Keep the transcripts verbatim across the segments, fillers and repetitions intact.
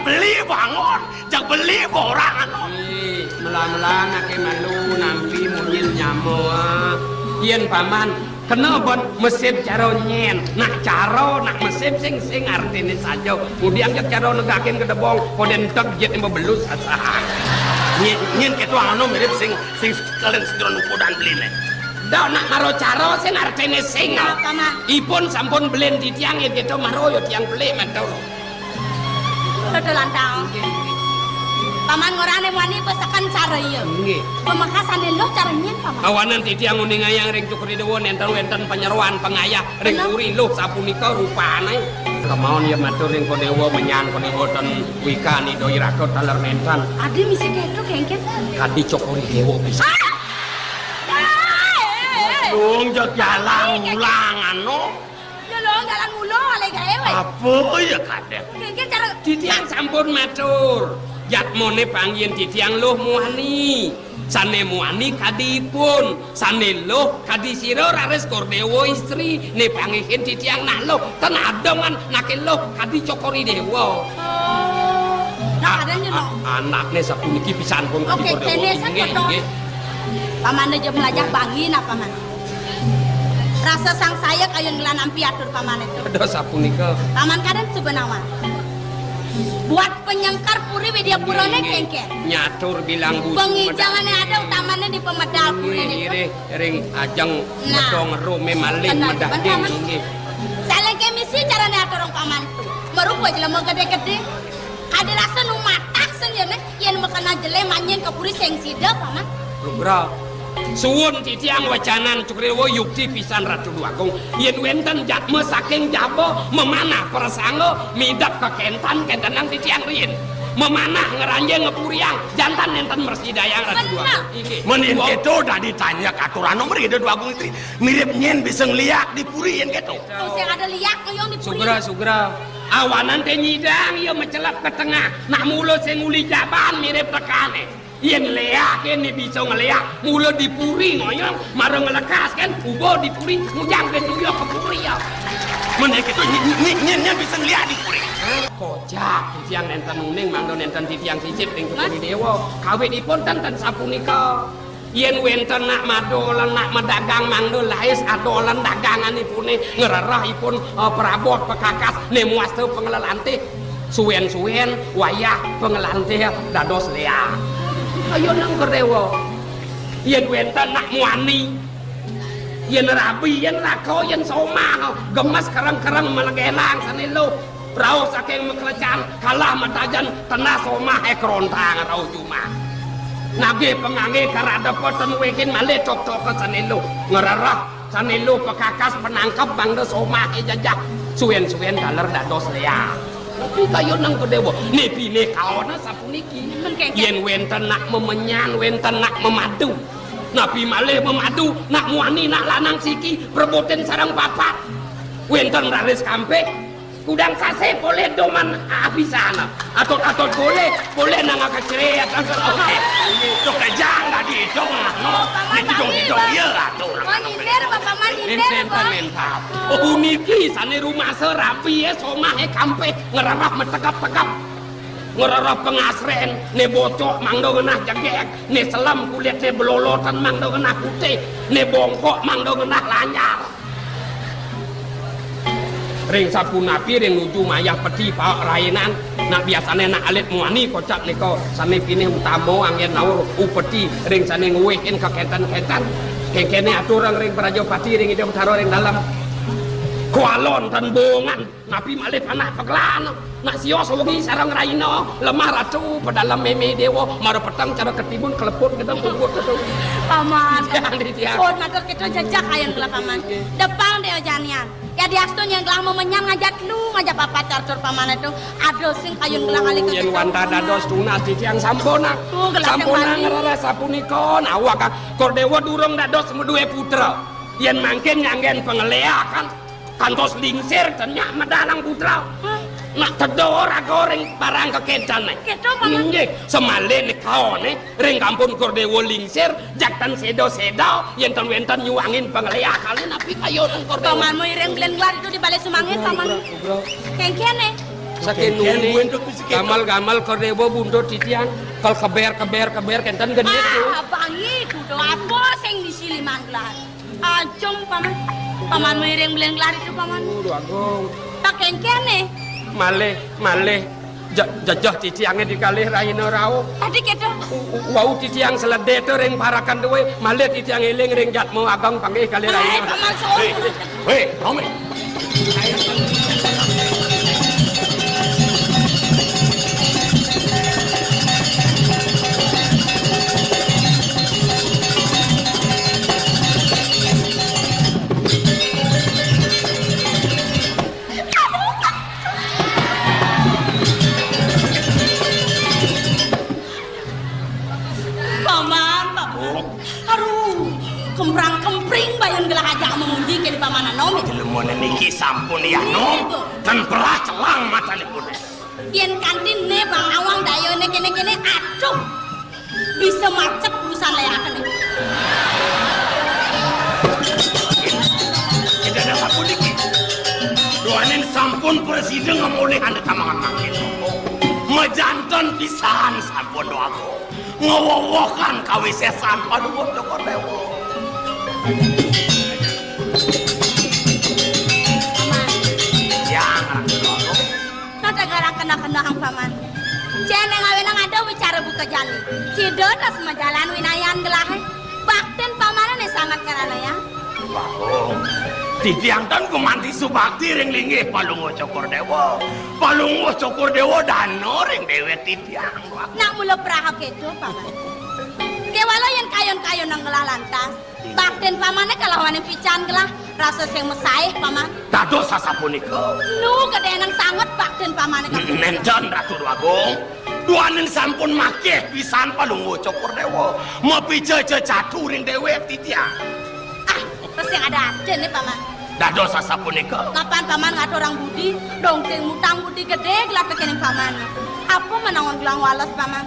Beli bangun, jak beli borang anu. Ih, mela-mela anaké malu nampi munyin nyama. Yén paman kena ban mesip cara nyén, nak cara, nak mesip sing, sing artiné saja. Ngudiang jak cara negakin gedebong, kodén tek jit mabelus asahan. Nyén, nyén kéto anu mirip sing, sing sekalian sedron kudan beliné. Da nak mara cara sing artiné sing. Nah, paman. Ipun sampun belin titiang, yén kéto mara ya tiang pelik matur. Betul, Lantang. Nggih, nggih. Paman ngorané muani beseken cara iya. Nggih. Pamekasané luh cara nyén, Paman. Awanan titiang nguningayang ring Cokor I Déwa nénten wénten panyeroan pangayah ring puri luh sapunika rupané. Kemawon ya matur ring Kodéwa, menyan Kodéwa ten wikan Ida Iraka taler nénten. Adi misi kéto kéngkén. Kadi Cokor I Déwa bisa. Ah! Eh, eh, eh. Dong, jak jalan mulang anu. Ya lo, jalan mula alé gaé wé. Apa ya kadék? Kéngkén cara titiang sampun matur. Jatmané panggih titiang luh muani. Sané muani kadi ipun, sané luh kadi sira raris Kordéwa istri, né panggihin titiang nak luh, ten ademan naké luh kadi Cokor I Déwa. Oh. Nah, kadén nyen, a-, anakné sapuniki pisan pun kadi Kordéwa. Oké, kéné inggih, sakono. Inggih. Paman aja melajah bangi napa, Man? Rasa sangsaya kayun gelah nampi atur pamané to. Dados sapunika. Paman kadén suba nawang. Buat penyengkar puri Widyapurané kéngkén. Nyatur bilang busu. Pengijangané ada utamané di pemedal puriné to. Nggih, ring ajeng medong rumé malih medaging, nggih. Salengké misi carané aturang paman to. Marupa jelema gedé-gedé. Kadé rasa nu matah sing yéné, yén makena jelé manyin ka puri sing sida, Paman. Lugra. Suwun titiang wecanan Cokor I Déwa, yukti pisan Ratu Déwagung. Yén wénten jatma saking jaba mamanah prasangga midep ka kéntan, kéntenang titiang riin. Mamanah ngranjing ngapuriang, janten nénten mrasidayang Ratu Déwagung. Inggih. Mén yén kéto dadi tanya katurana mriki Déwagung Istri. Mirip nyén bisa ngliak di puri yén kéto. Tuh sing ada liak ngoyong di puri. Sugra, sugra. Awanan té nyidang ya macelep ka tengah. Nak mula sing uli jaban mirip tekané. Yén léak, yén bisa ngléak, mula di puri ngoyong, mara nglekas kén, uba di puri, ngujang kén tuyuh ka puri ya. Mén kéto nyén, nyén, nyén, nyén bisa ngléak di puri. Kocak, titiang nénten uning, mangda nénten titiang sisip ring Cokor I Déwa. Kawitipun ten, ten sapunika. Yén wénten nak madol, nak madagang, mangda lais adolan daganganipuné, ngrereh ipun, eh, prabot pakakas, né muasta panglelantih. Suwén-suwén wayah panglelantih dados léak. Ayo nang Déwa. Yén wénten nak muani, yén rabi, yén laka, yén somah, gemes kereng-kereng malegelang sané luh. Rauh saking maklecan, kalah matajen, tenah somah é kerontang rauh jumah. Nagih panganggé karadepa ten wékin malih cok-coka sané luh. Ngrereh sané luh pakakas panangkep mangda somah é jejeh. Suwén-suwén taler dados léak. Tapi kayun nang Déwa, né pinih kaona sapuniki. Yén wénten nak memenyan, wénten nak memadu. Napi malih memadu, nak muani, nak lanang siki, prebutin sareng papat. Wénten raris kampik, kudang sasih polih doman abisan. Atut-atut polih, polih nang kecrét. Itu kejang tadi itu, no. Ini didong-didong, iya, atur. Wah, nyindir, Bapak mah nyindir, Bos. Mantap. Puniki sané rumasa rabi, ya, somah, ya, kampik, ngrereh metegep-tegep. Ngrereh pangasrén, né bocok mangda ngenah jegég, né selem kulitné blolotan mangda ngenah putih, né bongkok mangda ngenah lanyar. Ring sapunapi ring nuju mayah peti paek rainan, nak biasané nak alit muani kocap nika sané pinih utama anggén naur upeti ring sané nguwihin kakénten-kénten. Kéngkéné aturang ring prajapati ring Ida Betara ring dalem. Kualon tan bongan. Napi malih panah pagelan, nak sios wengi sareng raina, lemah ratu, pedalem mémé déwa, mara peteng cara ketimun, keleput gedeng kugut tetu. Paman. Jangan ditiang. Pun matur kita jejak ayang gelah paman. Depang dia janian. Ya diastun yang gelah memenyan ngajak lu, ngajak papat carcur paman itu. Ada sing kayun gelah kali. Yen wantah dados tunas titiang sampun, nak. Tuh, gelah sing sampun, bani. Ngrereh sapunika, nawak, Kor Déwa durung dados madué putra. Yen mangkin nyanggén pangléakan. Kantos lingsir, ten nyak medalang putra. Hah? Nak tedha raga ring barang kekéncané. Kéto, Paman. Inggih, semaliné kaoné ring kampun Kor Déwa lingsir, jak ten séda-séda, yén ten wénten nyuangin pangléakan, napi kayun Kor Déwa. Paman, mau iring belen gelar itu di balé sumangin, Paman. Kéngkéné. Saking nuli, gamel-gamel Kordéwa buntut titiang, kal keber, keber, keber, kénten genit, ah, tuh. Bangi kuda apa sing misi limang gelar? Ajeng, Paman. Paman miring belian gelar itu, Paman. Duh, Agung. Tak kéngkéné. Malih, malih. Je-, jejeh titiangé di kalih rahina rauh. Tadi kéto. U-, u-, wau titiang sledé to ring parekan duwé, malih titiang éling ring jatma ageng panggih kalih rahina. Paman, suwun. Wéh, Romi. Paman, Paman. Oh. Aduh, kemprang-kempring bayun gelah ajak memuji kéné Paman Anom. Jeleman niki sampun ya, Nom. Iya, Bu. Ten perah celang matanipun. Yén kanti né Bang Awang daya né kéné-kéné, aduh. Bisa macet urusan layakan. Tidak ada sampun niki. Duaning sampun presiden ngemulih anda tamangan mangkin. Majanten pisan sampun doaku. Ngewowohan kawisésan Paduka Cokor Déwa. Paman. Yang Ratu Déwa. Nata garang kena-kena hang Paman. Cén yang awénang ada wicara buka jani. Sida tas majalan winayan gelahé. Baktin Pamané né sanget karanaya. Wah, titiang tan gumanti subakti ring linggih Palungguh Cokor Déwa. Palungguh Cokor Déwa dana ring déwék titiang. Nak mula praha kéto, Paman. Kéwala yén kayun-kayun nang gelah lantas. Baktin Pamané kalawaning pican gelah rasa sing masaih, Paman. Dados sasapunika. Nu gedénang sanget baktin Pamané ka. Nénten, Ratu Déwagung. Duaning sampun makih pisan Palungguh Cokor Déwa. Mapica-ca catu ring déwék titiang. Ah, terus yang ada aja nih, Paman. Dados sasapunika. Kapan Paman ngaturang budi, dong sing mutang budi gedé gelah kéning Paman. Apa menawan gelah wales, Paman?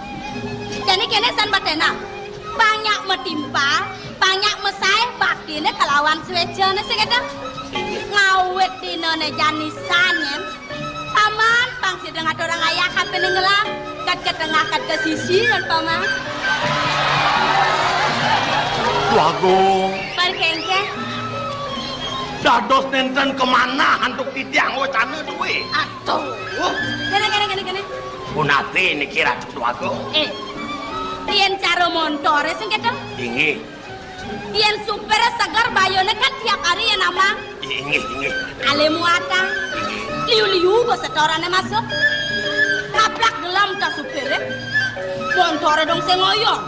Jani kéné san batena. Banyak matimpal, banyak masaih baktiné kalawan suécané sing kéto. Ngawit dinané jani san nyén. Paman, pang sida ngaturang ayah kapining ngelah, kat ka tengah, kat ka sisi, kan, Paman? Wagung. Pan kéngkén. Dados nénten kamanah antuk titiang wacana duwé. Aduh. Kéné, kéné, kéné, kéné. Punapi niki, Ratu Déwagung? Eh, yén cara montoré sing kéto? Inggih. Yén supiré seger, bayuné kan tiap hari yén amang. Inggih, inggih. Alé muatan. Liu-liu ba setorané masuk. Kaplak gelem tas supiré. Montoré dong sing ngoyong.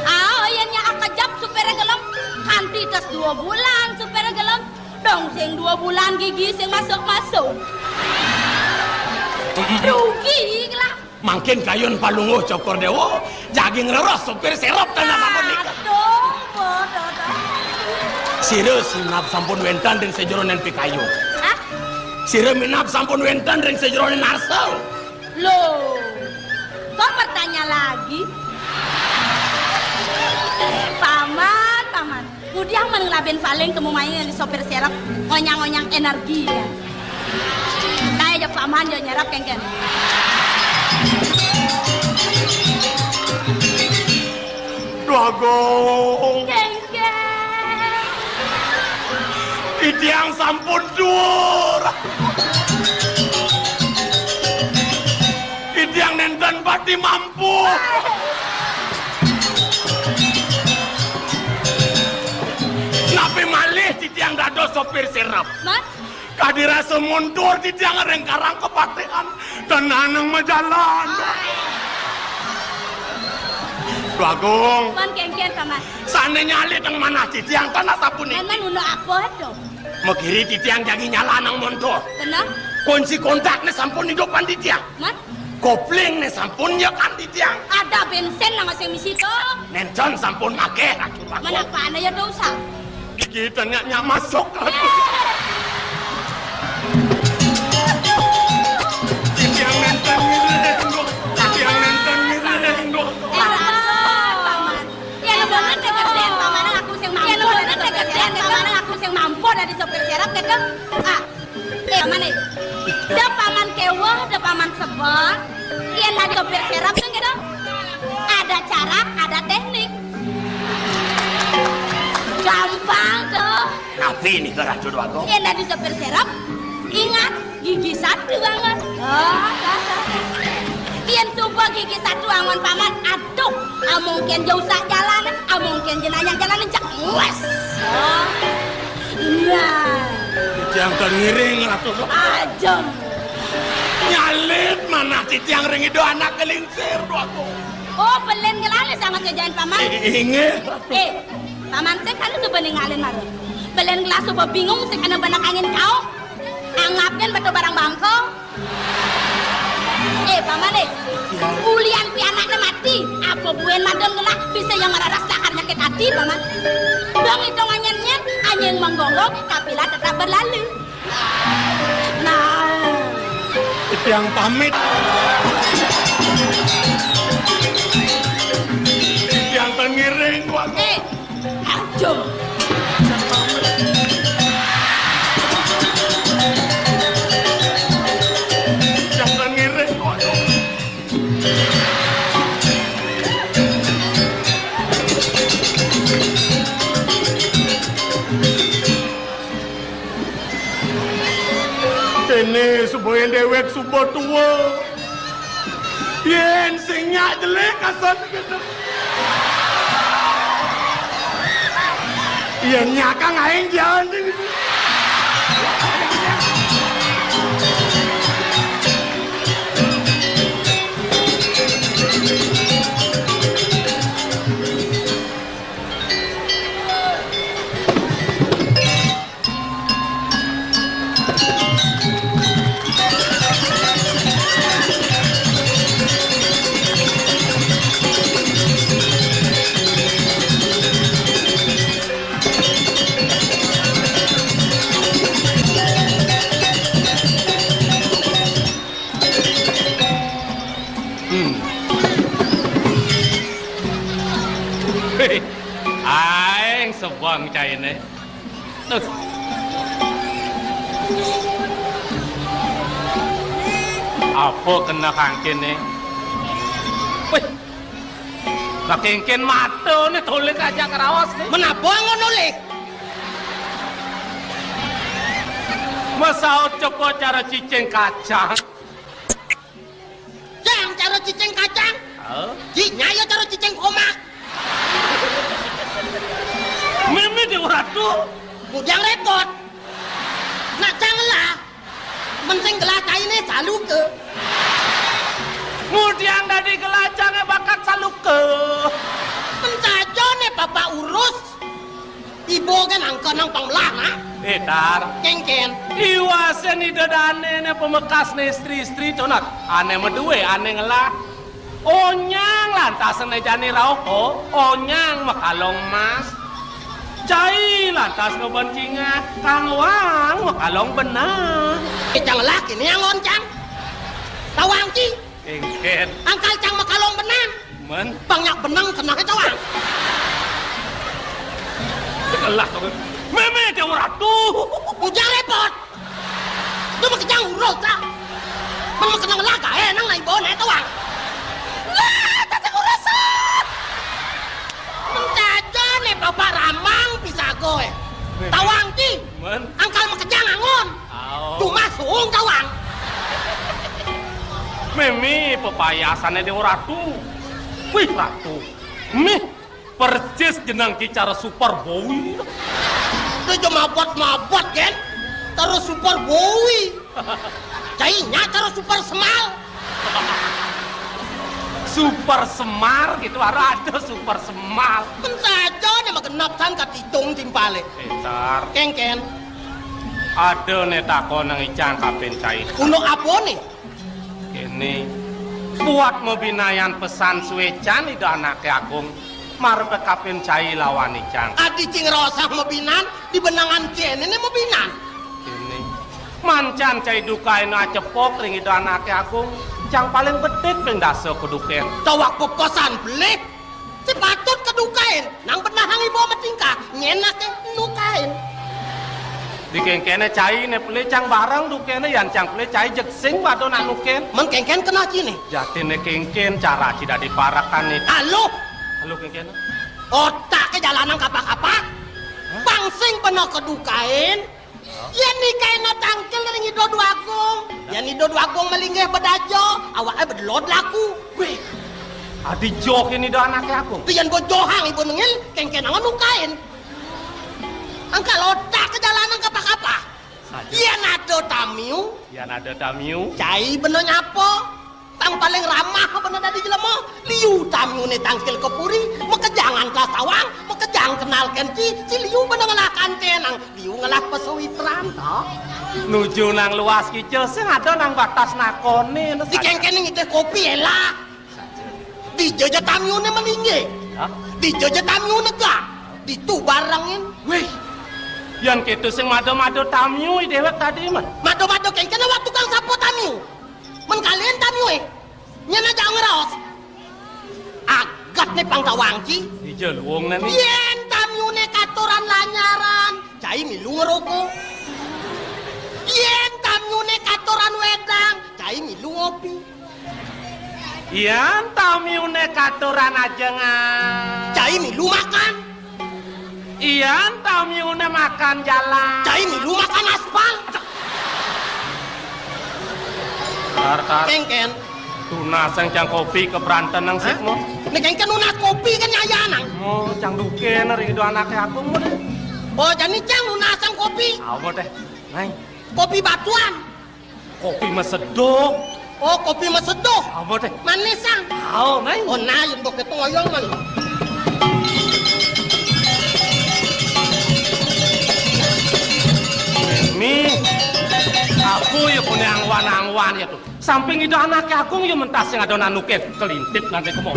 Ah, yén nyak kejep supiré gelem, kanti tas dua bulan supiré gelem, dong sing dua bulan gigi sing masuk-masuk. Rugi lah. Mangkin kayun Palungguh Cokor Déwa, jagi ngreres supir serep tan sapunika. Aduh, bodoh, bodoh. Sira minab sampun wénten ring sajeroning pikayun. Hah? Sira minab sampun wénten ring sajeroning narsa. Loh, kok bertanya lagi? Paman, Paman. Ngudiang men ngelabin paling temu main di sopir serep, ngonyang-ngonyang energi ya. Kayak aja Paman, ya nyerap kéngkén. Duh Agung. Kéngkén. Titiang sampun duur. Titiang nénten pati mampu. Napi malih titiang dados sopir serep? Mas? Kadi rasa mundur titiang ring karang kapatihan. Tenanang majalan. Bagong. Pan kéngkén, Paman. Sané nyalih teng manah titiang tan sapunika. Paman unduk apa to? Makiri titiang jagi nyalanang montor. Kenapa? Kunci kontakné sampun idupan titiang. Man? Koplingné sampun nyekan titiang. Ada bensin nang sing misi to? Nénten, sampun maké, Ratu Bagong. Mana apa ya dosa? Iki tengah nyak masuk. Titiang nénten ngiring, Dok. Titiang nénten ngiring, Dok. Paman, Paman. Yén bener dadi sopir serep, Paman, aku sing mampu dadi sopir serep, kéto. Ah, eh, Paman, eh. Dah Paman Kéweh da Paman Sebang, yén lagi sopir serep tuh gitu. Ada cara, ada teknik. Gampang tuh. Napi nika Ratu Déwagung? Yén lagi sopir serep, ingat, gigi satu angon. Oh, oh, oh. Yén suba gigi satu angon Paman, aduh, amung kén ja usak jalan, amung kén ja nanya jalan, cek wes. Oh. Nah. Titiang tan ngiring, Ratu. Ajeng. Nyalip manah titiang ring Ida Anaké Lingsir, Déwagung. Oh, pelin gelah sanget ngejain Paman. I-, inggih, Ratu. Eh, Paman sing kan suba ningalin mara. Pelin gelah suba bingung sing kena benek angin kauh. Anggap kén beto barang bangka. Eh, Paman, eh. Ulian pianakné mati, apa buin madan gelah bisa yang mararas lakar nyakit ati, Paman. Dong itu nganyén-nyén, anyeng menggonggong, kapilah tetap berlalu. Nah. Titiang pamit. Titiang tan ngiring, Wak. Eh, Ajum. Jangan ngiring, waduh. Kéné suba yén déwék suba tua. Yén sing nyak jelek asan gedeg. Yén nyakang aing jalan. Hmm. Hei, aing sebang cainé. Duh. Apa kena kangkiné? Wih. Kakengken mata né tolik aja karaos né. Menapa ngono, Lik? Masaut coba cara cicing kacang. Jang cara cicing kacang. Hah? Ji, nyaya cara cicing komak. Mémé Déwa Ratu. Bujang repot. Nak cang lah. Men sing gelah cainé saluka. Ngudiang dadi gelah cangé bakat saluka. Men saja né bapak urus. Ibu kan angka nang panglah, nak. Eh, Tar. Kéngkén. Iwasé Ida Dané né pamekasné istri-istri to, nak. Ané madué, ané ngelah. Onyang lantas né jani rauh, oh, onyang makalong emas. Cai lantas ngeben cingak, kang wang makalong benang. Eh, cang laki né yang oncang. Tawang ci. Kéngkén. Angkal cang makalong benang. Men. Bang nyak benang kenang tawang. Cekelah to. Mémé Déwa Ratu. Bujang repot. Tuh makejang urus, ah. Men makenang lah gaé nang nang ibané tawang. Lah, tadi urus, ah. Men saja né bapak ramang pisago, eh. Tawang ki. Men. Angkal makejang angon. Au. Cuma suung tawang. Mémé pepayasané Déwa Ratu. Wih, Ratu. Mih. Persis jeneng ki cara Super Boy. Itu aja mabot-mabot, Gen. Terus Super Boy. Cainya terus Super Semal. Super Semar gitu, baru ada Super Semal. Kan saja nih magenap san katitung timpale. Pintar. Kéngkén. Ada né takon nang icang kapin cai. Unduk apa nih? Kéné, buat mabinayan pesan suécan Ida Anaké Agung, mara kapin cai lawan icang. Adi cing rosah mabinan, di benangan kéné né mabinan. Kéné, mancan cai dukaina acepok ring Ida Anaké Agung, cang paling bedik ping dasa kadukén. Tawak pepesan belik. Sing patut kadukain, nang benehang iba matingkah, nyén anaké nukain. Kénkéné cai né pelih cang bareng dukéné, yan cang pelih cai jeg sing mada nak nukén. Men kénkén kena ciné. Jatiné kénkén cara ci dadi parekan né. Aluh. Aluh kénkén. Otaké jalanang kapah-kapah. Hah? Pang sing pena kedukain. Yén nikaina tangkil ring Ida Dwagung. Yén Ida Dwagung malinggih bedaja, awaké bedelod laku. Wéh. Adi joh ini da anaké agung. Yén bojohang ibu nengil, kénkénang nukain. Angkal otak ke jalanan kapah-kapah. Saja. Yén ada tamiu. Yén ada tamiu. Cai bena nyapa. Tang paling ramah bena dadi jelema. Liu tamiuné tangkil ke puri, makejangan telah sawang, makejang kenal kén ci, ci liu bena ngelah kanténang, liu ngelah pasawitran, to. Nuju nang luas kica, sing ada nang batas nakoné, né. Di kénkén ngidih kopi, élah. Dija ja tamiuné malinggih. Hah? Dija ja tamiuné gak. Ditu barengin. Wéh. Yan kéto sing mada-mada tamiu i déwék tadi, men. Mada-mada kénkén awak tukang sapa tamiu. Men kalian tamiué. Nyén aja ngraos. Agat né pang tawang ci. Dija luungné né. Yén tamiuné katuran lanyaran, cai milu ngroko. Yén tamiuné katuran wédang, cai milu ngopi. Yan tamiuné katuran ajengan. Cai milu makan. Yan tamiuné makan jalan. Cai milu makan aspal. Tar, tar. Kénkén. Tunasang cang kopi ke brantenang sik mo. Né kénkén nunas kopi kan nyayanang. Mo, cang dukéné ring ida anaké agung mo deh. Oh, jani cang nunasang kopi. Apa deh? Nai. Kopi batuan. Kopi maseduh. Oh, kopi maseduh. Apa deh? Manisang. Oh, nai. Oh, nah, yén begitu ngoyong, man. Mi, aku ya punya angwan-angwan ya tuh. Samping ida anaké agung ya mentas sing ada nanuké kelintip nanti kemo.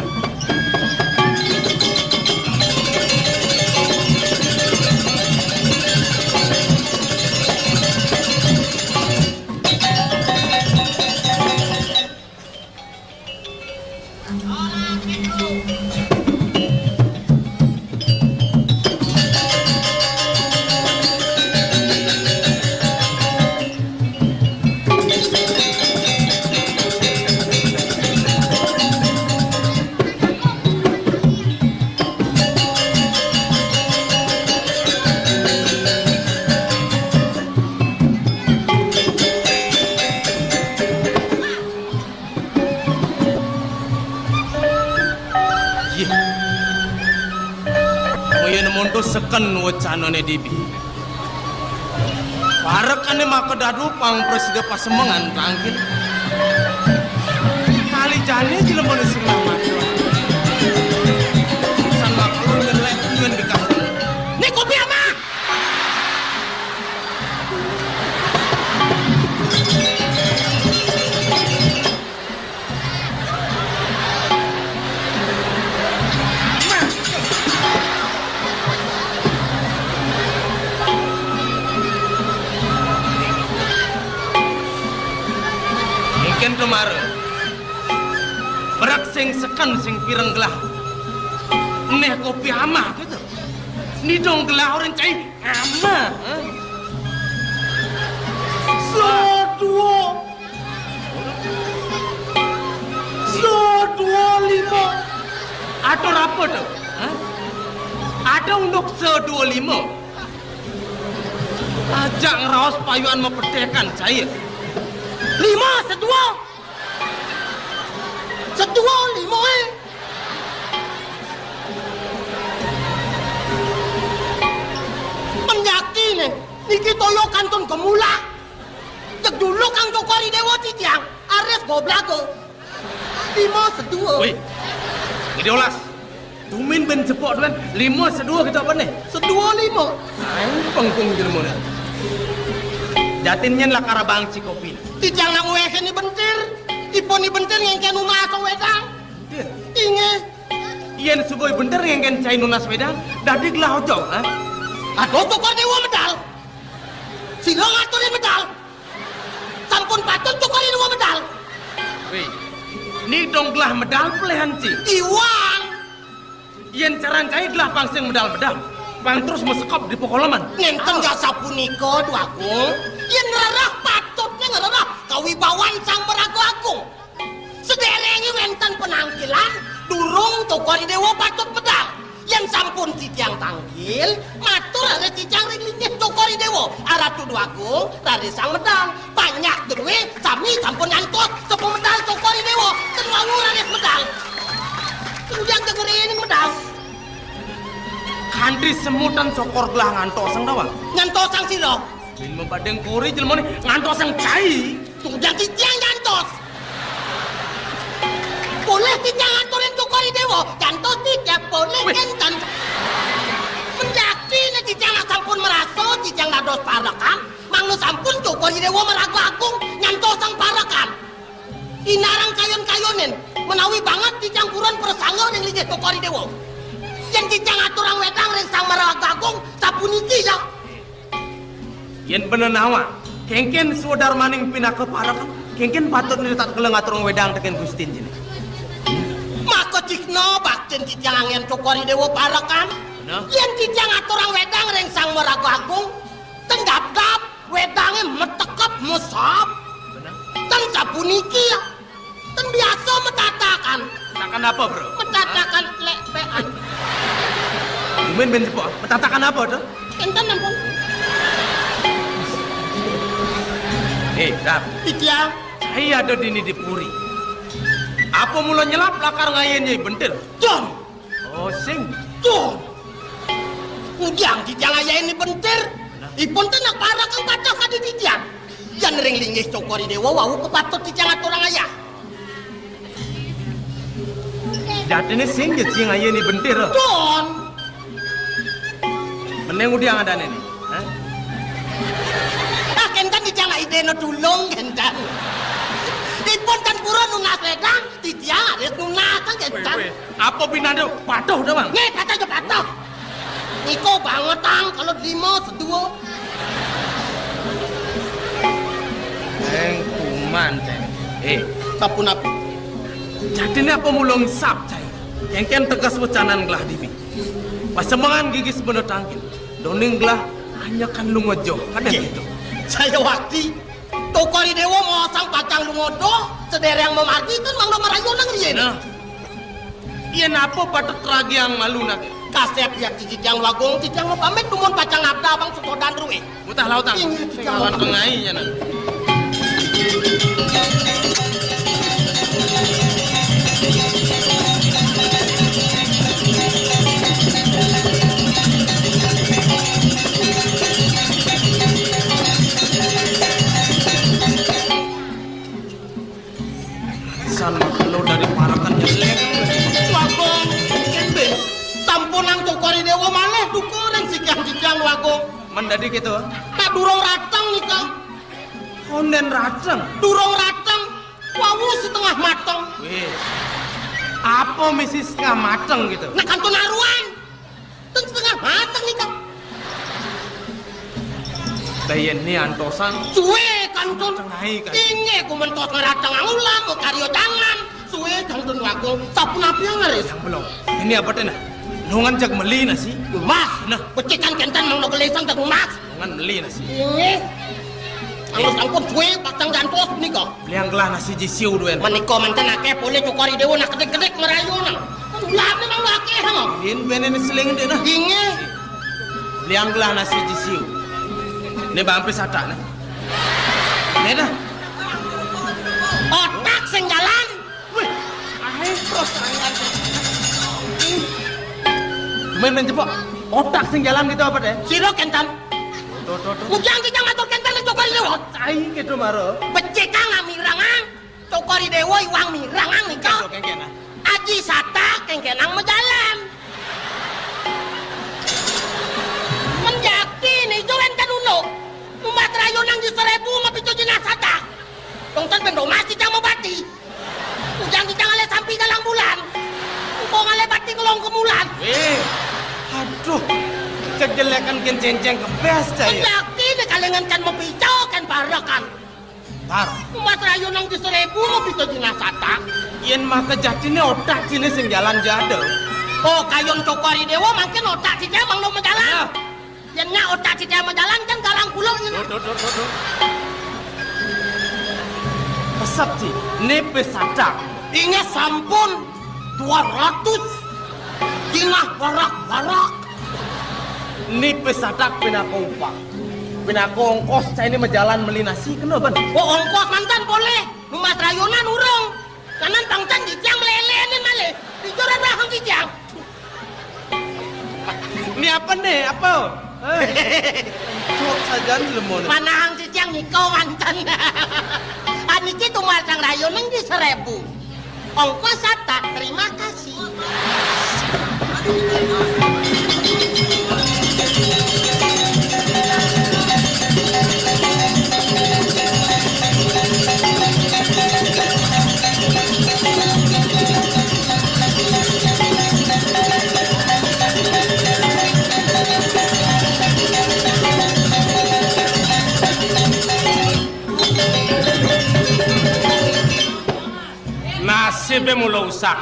Yéh. Moyén monto seken wecanané dibi. Parekané maka dadu pang prasida pasemengan tangkil. Kali jani jelemané sing lamar. San makalun ngelek nyuwun dikasih. Né kopi amah. Mungkin kemarin berak sing seken sing pireng gelah. Neh kopi amah gitu. Ni dong gelah orang cai amah. Hah? Seduo. Seduo lima. Atur apa tu? Hah? Ada unduk seduo lima. Ajak ngeraos payuan mapetekan saya. Lima seduo. Seduo lima, eh. Penjaki nih, niki toyo kantun gemulah. Cek dulu kang Cokor I Déwa titiang, aris goblaga. Lima seduo. Woi, gedé olas. Tumin ben jepok tuan, lima seduo kita apa nih? Seduo lima. Aing pengkung jelema dah. Jatin nyén lakar abang cikopi. Titiang nak ngwéhé ni bentir. Ipun ni bentir ngéngkén nunas wédang. Inggih. Yén suba bentir ngéngkén cai nunas wédang, dadi gelah ojog, ha? Aduh, Cokor Déwa medal. Sira ngaturin medal. Sampun patut Cokor Déwa medal. Wéh, ni dong gelah medal pelihan ci. Iwang. Yén caran cai gelah pang sing medal-medal. Pang terus mesekop di pokoloman. Nénten. Ah. Sapunika, Dwagung. Yén rereh patutné ngrereh kawibawan Sang Maraga Agung. Sedéréngé wénten penangkilan, durung Cokor I Déwa patut medal. Yén sampun titiang tangkil, matur ring titiang ring linggih Cokor I Déwa. Aratu Dwagung, raris sang medal. Panjak drué, sami sampun nyantos, sampun medal Cokor I Déwa. Ten wau raris medal. Kemudian gegerining medal. Kanti semutan Cokor gelah ngantosang ta, Bang? Ngantosang sira? Bin mabading kuri jelemané ngantosang cai. Tunggang titiang nyantos. Polih titiang ngaturin Cokor I Déwa, nyantos titiang polih. Wih. Kénten. Menjaki né titiang nak sampun merasa, titiang dados parekan, mangda sampun Cokor I Déwa Maraga Agung nyantosang parekan. Inarang kayun-kayunin, menawi banget titiang purun prasangga ring linggih Cokor I Déwa. Yén titiang aturang wedang ring Sang Maraga Agung, sapuniki ya. Yén bena nawang, kénkén swadarmaning pinaka parekan, kénkén patut nita kala ngaturang wedang tekén Gustin jani. Maka cihna baktin titiang anggén Cokor I Déwa parekan. Bener. Yén titiang aturang wedang ring Sang Maraga Agung, ten dapdap, wedangé metekep mesap. Bener. Ten sapuniki ya. Ten biasa metatakan. Metatakan apa, Bro? Metatakan lék pékan. Gumin bin Jepok, metatakan apa to? Kénten ampun. Eh, Dar. Iya. Cai ada dini di puri. Apa mula nyelap lakar ngayahin Nyai Bentir? Jon. Oh, sing. Jon. Ujang titiang ngayahin Nyai Bentir. Ipun ten nak parekan patah kadi titiang. Yén ring linggih Cokor I Déwa wau kapatut titiang aturang ayah. Jatiné sing ja sing ngayahin Nyai Bentir. Jon. Mending udiang adané né. Hah? Ah, kénten titiang idéna tulung kénten. Ipun ten purun nunas wedang, titiang harus nunas kénten. Wéh, wéh. Apa binanda patuh to, Bang? Nggih, patuh ja patuh. Nika bangetang kalau lima sedua. Eng kuman, Cai. Eh, sapunapi? Jatiné apa mula ngesap, Cai? Kénkén teges wecanan gelah dibi. Pasembangan gigis bena tangkil. Doning gelah anyakan lunga joh. Ada gitu. Saya wakti Cokor I Déwa maosang pacang lunga doh, sedéréng mamargi kan mangda marayunan riin. Nah. Yén apa patut ragiang malu nak. Kasép ya titiang Dwagung, titiang mapamit dumun pacang nabda abang setodan ruwé. Mutah lautang. Inggih, titiang mapamit. Tengai ya nak. San makelo dari parekan nyelek. Wagung, kénten. Sampunang Cokor I Déwa malih duka ring sikian titiang Wagung. Men dadi kéto? Nak durung rateng nika. Kondén rateng? Durung rateng. Wau setengah mateng. Wéh. Apa misi setengah mateng gitu? Nak kantun aruan. Ten setengah mateng nika. Lah yén ni antosan. Suwé kantun. Tengai kan. Inggih ku mentos ngrateng ulam karya tangan. Suwé kantun Wagung. Sapunapi ngaris? Yang belum. Ini apa teh nah? Nungan jak meli nasi. Mas, nah, pecikan kénten mangda gelisang jak mas. Ngan meli nasi. Inggih. Anggus ampun suwé pacang jantos nika. Beliang gelah nasi jisiu duén. Menika manten akéh polih Cokor I Déwa nak kedik-kedik merayu nah. Ulahné mangda akéh nah. Ini bené seling deh nah. Inggih. Beliang gelah nasi jisiu. Ini bampi satak nah. Ini dah. Otak sing jalan. Wih, aé terus tangan. Main-main jebok. Otak sing jalan gitu apa deh? Sira kénten. Tuh, tuh, tuh. Ujang titiang matur kénten ring Cokor I Déwa. Cai gitu maro. Becikang amirangang. Cokor I Déwa iwang mirangang nika. Kénkén, kénkén, ah. Aji Satak kénkénang majalan. Menjaki nijo wénten unduk. Umat rayunan di seribu mapicu jinah satak. Tongton ben domas titiang mabati. Ujang titiang ngalih sampi galang bulan. Engko ngalih bati ngelong kemulan. Wéh. Aduh. Kejelekan kén céncéng kempes, Cai. Menjaki né kalingan kén mapicu kén parekan. Tar. Umat rayunan di seribu mapicu jinah satak. Yén maka jatiné otak ciné sing jalan jadel. Oh, kayun Cokor I Déwa mangkin otak cicing mangda majalan. Nah. Yén nyak otak cicing majalan kan galang kuluk nyen. Duh, duh, duh, duh, duh. Pesep, Ci. Né pisadak. Inggih sampun dua ratus. Jingah barak-barak. Né pisadak pinaka upah. Pinaka ongkos cainé majalan meli nasi kéné, Ben. Oh, ongkos manten polih. Nu mas rayunan urung. Kanan pangtan cicing mlélénin malih. Jujur rahang cicing. Né apa né? Apa? Éh. Cuk sajan lemoné. Manahang cicing nika manten. Aniki tumbal sang rayuning di seribu. Ongkos satak, terima kasih. Nasibé mula usak.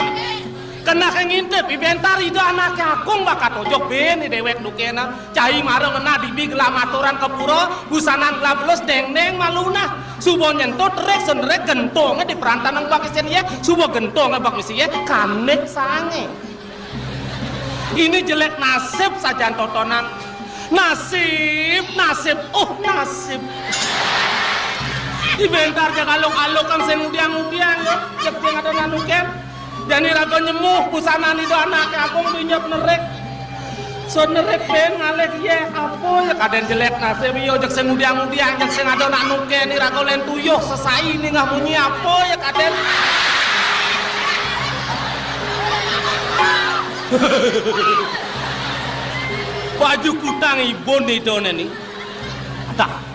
Keneh ngintip, I Bentar Ida Anaké Agung baka tojok bin I déwék dukéna. Cai mara ngenah dibi gelah maturan ka pura, busanan gelah belus déngdéng malu nah. Suba nyentuh terik, senerik gentongé di perantanan bak isin yé, suba gentongé bak isin yé, kané sangé. Ini jelek nasib sajan totonan. Nasib, nasib, oh nasib. I Bentar jak aluk-alukan sing ngudiang-ngudiang ya. Jak sing ada nanukén. Jani raga nyemuh busanan Ida Anaké Agung dinyep nerik. Sun nerik bin ngalih yé, apa ya kadén jelek nasib ya, jak sing ngudiang-ngudiang, jak sing ada nanukén, raga lén tuyuh sesai ningeh munyi apa ya kadén. Baju kutang ibun Idané ni. Adah.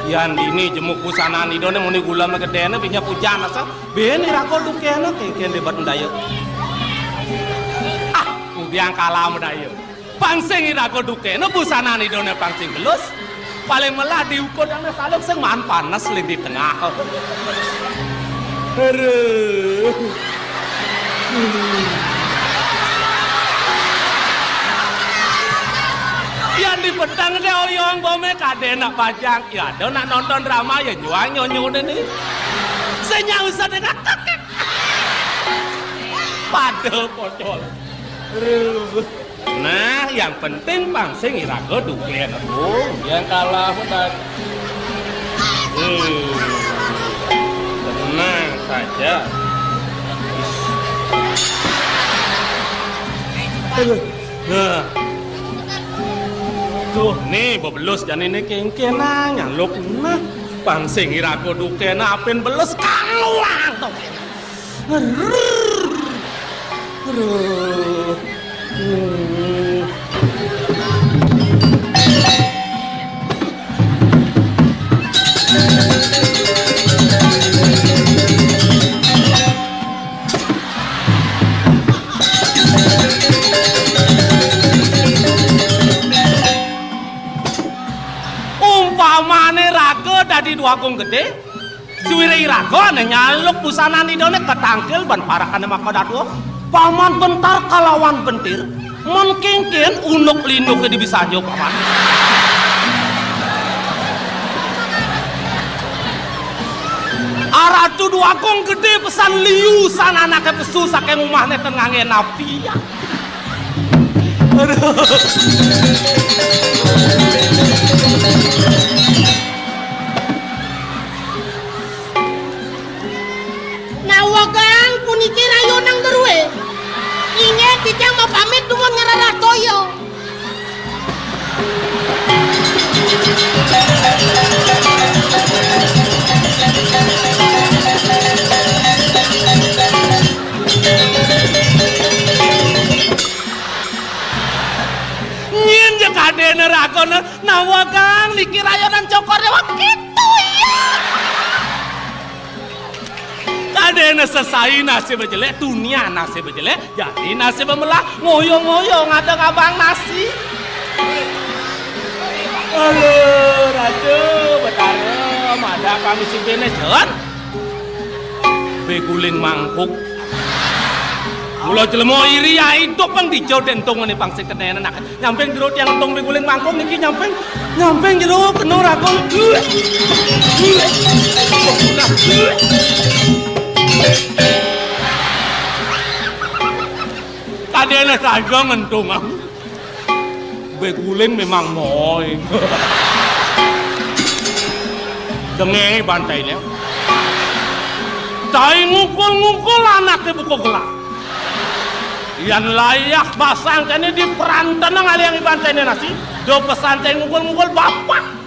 Yan dini jemuk busanan Idané muni gulama gedéné binya pujan asa. Bin iraga dukéna kéngkén débat daya. Ah, ngudiang kalah madaya. Pang sing iraga dukéna busanan Idané pang sing belus. Paling melah diukur dana saluk sing maan panas lén di tengah. Aduh. Yan di peteng dé oyong bomé kadén nak pajang. Ya ada nak nonton drama ya juang nyonyo dé ni. Sing nyak usah dé nak. Pada pocol. Aduh. Nah, yang penting pang sing iraga duké atuh, yang kalah mah tadi. Hmm. Tenang saja. Nah. Tuh, nih bebelus jani né kéngkén nah, nyaluk nah. Pang sing iraga dukéna apin belus kang luang to. Aduh. Umpamané raga dadi Dwagung Gedé, suwiré iraga ané nyaluk busanan Idané katangkil ban parekané makadadua, Paman Bentar kalawan Bentir, men kéngkén unuk-linuké dibisanja, Paman. Aratu Dwagung Gedé pesan liu san anaké pesu saking umahné ten nganggé napi. Aduh. Nawegang puniki rayuning drué. Inggih titiang mapamit dumun ngrereh toya. Nyén ja kadéna ragana nawegang niki rayuning Cokor Déwa kéto ya. Kadéna sesai nasibé jelék, tunian nasibé jelék, jani nasibé melah, ngoyo-ngoyo ngadeg abang nasi. Halo, Ratu Betara, madak kami sibéné, Jon. Bé guling mangkuk. Mula jelema iri ae idup pang dija dentungane pang sing kenene nak. Nyamping jero tiang entung miguling mangkung niki nyamping. Nyamping jero kena rakon. Tadene saja ngentung aku. Beguling memang moy. Dengenge bantene. Tai ngukul-ngukul anake buka gelah. Yan layah basang kene di perantena ngalih bantene nasi. Do pesantren ngukul-ngukul bapak.